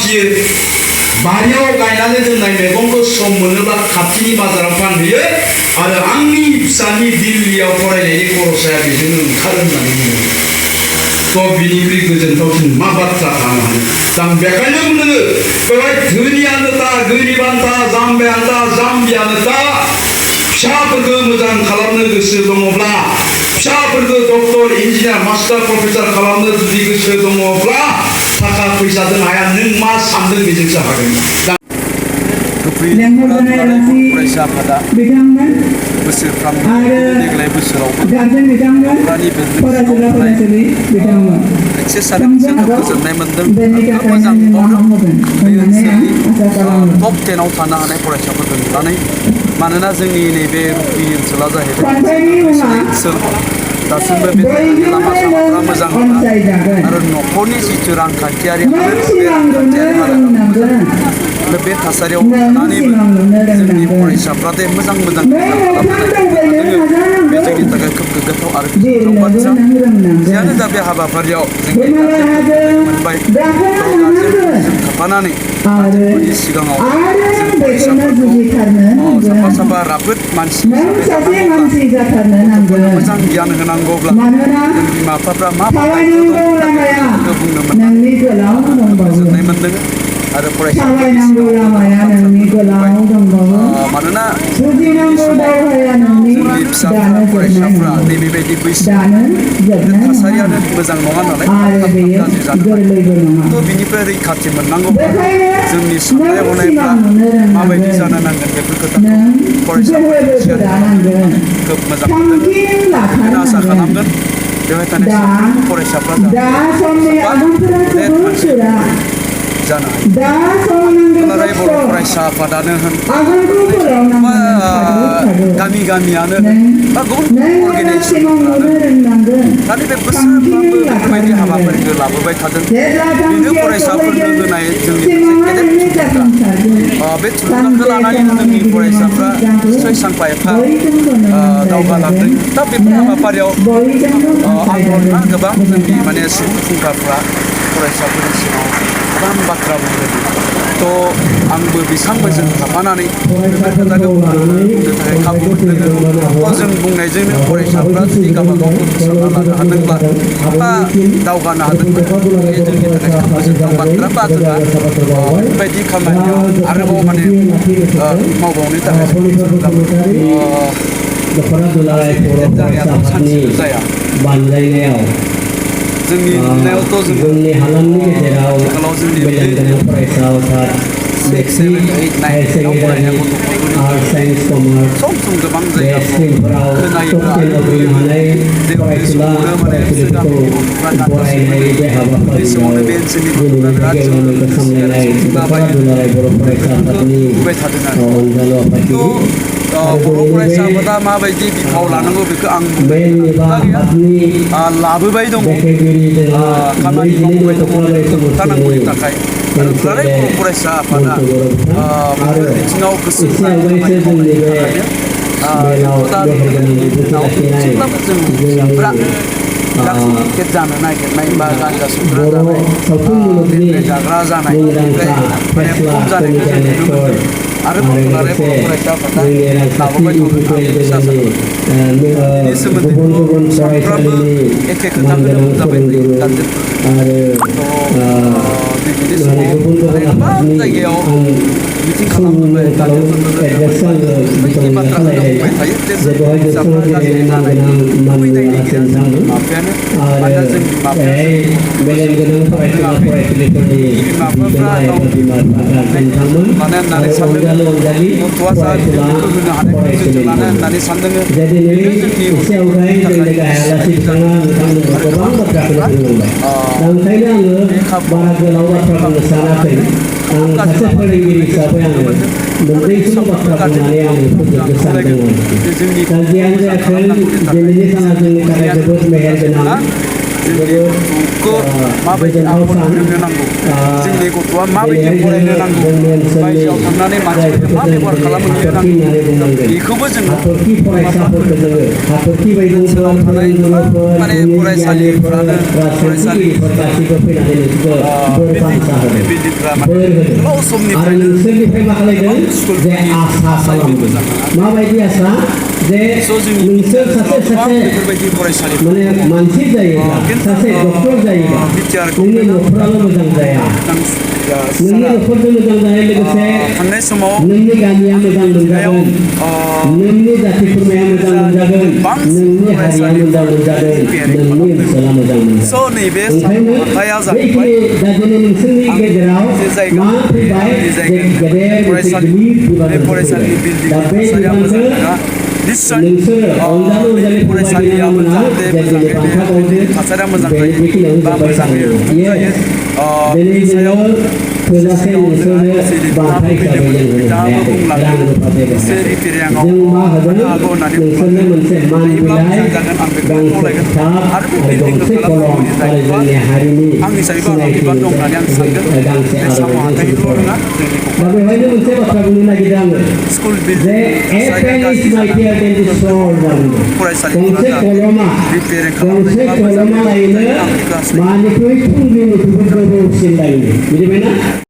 फियो बारियाव गायनानै दोननाय मैगंखौ सम मोनोब्ला खाथिनि बाजाराव फानहैयो आरो आंनि फिसानि दिल्लीयाव फरायनायनि खरसाया बेजोंनो ओंखारो होननानै बुङो थ' बिनिख्रुइ गोजोनथावसिन मा बाथ्रा थानो हानो आं बेखायनो बुङो बेवहाय धोनियानो जा गोरिबानो जा जाम्बायानो जा जाम्बियानो जा फिसाफोरखौ मोजां खालामनो गोसो दङब्ला फिसाफोरखौ डक्टर इन्जिनियार मास्टार प्रफेसर खालामनो जुदि गोसो दङब्ला थाखा फैसाजों हाया नों मा सानदों बेजोंसो हागोन फरायसा आफादा बोसोरफ्रामबो देग्लाय बोसोरावबो एक्सेस जादों जोङो गोजोननाय मोन्दों मोजां मावदों बे ओनसोलनि टप 10 आव थानो हानाय फरायसाफोरखौ नुनानै मानोना जोंनि नैबे रुपि ओनसोला जाहैबाय ओनसोल दासिमबो बे लामा सामाफ्रा मोजां नङा आरो न'खरनि जिथु रांखान्थियारि बे थासारियाव थानानैबो जोंनि फरायसाफ्रा दे मोजां मोजां बे जोंनि थाखाय खोब गोग्गाथाव आरो गोजोनथाव बाथ्रा जियानो जा बे हाबाफारियाव जोंनि मोनबाय गार्जेनफोरजों थाफानानै गार्जेनफोरनि सिगाङाव जों फरायसाफोरखौ साफा साफा राफोद मानसि मोजां गियान होनांगौब्ला जों बिमा बिफाफ्रा मा दायित्व दं बुंनो मोनदों गोजोननाय मोन्दों आरो फरायसाफोरनि मानोना जोंनि फिसाफ्रा फरायसाफ्रा नैबेबायदि बैसो थासारियानो मोजां नङा नालाय गाज्रि जानो थ' बिनिफ्राय रैखाथि मोननांगौब्ला जोंनि साननाय हनायफ्रा माबायदि जानो नांगोन बेफोर खोथाखौ फरायसाफोरनि सिगाङाव खोब मोजां मोनदों बेखौनो आसा खालामगोन बेवहाय थानाय साफ्रोमबो फरायसाफ्रा जानो हायो दुलाराय बर' फरायसा आफादानो होन गामि गामियानो बा गुबुन अर्गेनाइजेसनफोरानो दानि बे बोसोरफ्रोमबो बेफोरबायदि हाबाफारिखौ लाबोबाय थादों बेनो फरायसाफोरनो होनाय जोंनि मोनसे गेदेर थुलुंगा बे थुलुंगाखौ लानानैनो जोंनि फरायसाफ्रा निस्सय सानफा एफा दावगालांदों दा बेफोर हाबाफारियाव आंल' नङा गोबां जोंनि माने सुबुं फुंखाफ्रा फरायसाफोरनि सिगाङाव गोबां बाथ्रा बुंदों थ' आंबो बिथांमोनजों थाफानानै बेफोर खोथाखौ बुंनो थाखाय खाबु मोनदों जों बुंनायजोंनो फरायसाफ्रा जुदि गावबा गावखौ फोसाबना लानो हादोंब्ला बा दावगानो हादोंब्ला बे जोंनि थाखाय खोब गोजोनथाव बाथ्रा बा जोंहा बेबायदि खामानियाव आरोबाव माने मावबावनो थाखाय जाया जोंनि नुनायावथ' जोंनि हालामनि गेजेराव जोंनि फरायसा अर्थात matric higher secondary arts science commerce सम गोबां जायगाफोराव खोनायोब्ला फरायसुला फरायसुलिफोरखौ बरायनाय बे हाबाफारियाव दिनैनि गेवलांखौ सामलायनाय दुलाराय बर' फरायसा आफादनि अनजालु आफादगिरि बर' फरायसा आफादा माबायदि बिफाव लानांगौ बेखौ आं लाबोबाय दङ खामानि मावबाय दङ होबथानांगौनि थाखाय आरो दुलाराय बर' फरायसा आफादा बेफोर बिथिङाव गोसो होनानै खामानि मावनायनि थाखायनो एसेब्लाबो जों फिसाफ्रा ड्राग्स जानो नागिरनाय बा गान्जा सोबग्रा जानाय जाग्रा जानाय माने खम जानायखौ जों नुनो मोनदों आरोबाव दुलाराय बर' फरायसा आफादा लाबोबाय थागोन बेनि सोमोन्दै सानफ्रोमबो एखे खोथाखौनो बुंजाबाय थायो दिनैनि समाव गोबां जायगायाव मिटिं खालामबाय गार्जेनफोरनो बेबायदि बाथ्राखौनो बुंबाय थायो जे जोंनि फिसाफ्रा गाज्रि जानायनि फैनायनि माबायानो मानोना जों बिमा बिफाफ्रा लानो होननानै सानदों गथ'आ जा बेखौ होनो हानायखौ जों लानो होननानै सानदों बेनो जोंनि गथ'फोरनि थाखाय बे खाबु जोंनि गथ'खौ माबायदि आखल फोरोंनो नांगौ जोंनि गथ'आ माबायदि फरायनो नांगौ बायजोआव थांनानै मानसिफोरजों मा बेबहार खालामहैनो नांगौ बेखौबो जोङो ओनसोलाव थानाय गोबां माने फरायसालिफ्रानो फरायसालि बिल्डिंफ्रा माने गोलाव समनिफ्रायनो गोबां स्कुलफोरनि थासारिबो मोजां नङा माबायदि आसा जे नोंसोर सासे सासे बेफोरबायदि फरायसालिफोर माने मानसि जायोब्ला सासे डक्टर जायोब्ला नोंनि न'खराल' मोजां जाया नोंनि न'खरजों मोजां जानाय लोगोसे थांनाय समाव नोंनि गामिया मोजां मोनजागोन नोंनि जाथि खुरमाया मोजां मोनजागोन नोंनि हारिया मोजां मोनजागोन नोंनि ओनसोला मोजां मोनजागोन स' नैबे ओंखायनो हाथाया जाहैबाय बैखिनि दा दिनै नोंसोरनि गेजेराव जे जायगा मा फैबाय जे जे जायगानि गेदेर मोनसे फरायसालि गिदिर बे बिबान फरायसालिनि बिल्डिं दा बे थासारिया मोजां बिबानखौ नङा निस्सय नोंसोरो अनजालु अनजालि फरायसालियाबो जाहाथे मोजाङै बे थासारिया मोजां जायो बा मोजाङै जायो बेनि सायाव थोजासे नोंसोरनो बान्था हिसाबै जों होनो हायाखै रां रुफा एसे रिपेरिङाव जों मा मोननो होदों हागौ होननानै नोंसोरनो मोनसे मान हायोब्ला बिलाइ मोजां जागोन आं बेखौ गांसे खावलायगोन खिथाब आरो बे आरो बिल्डिंखौ गंसे कलम खालामनांगौनि आरो दायथ'आ जोंनि हारिनि आंनि हिसाबै आंहा सिनायथि बिबान दं होननानै आं सानगोन मोनसे गांसे बे साम' आर'नाइ हाथाइनिल' नङा जोंनि दा बेवहायनो मोनसे बाथ्रा बुंनो नागिरदों आङो स्कुल जे building a pen is mightier than the sword गंसे कलमा रिपेयारिं गंसे खालामनायबा मोजां कलमा लायनो आं बेखौ हास्थायो मानिख्रुइ थुंग्रि गोबौसिन लायनो बुजिबायना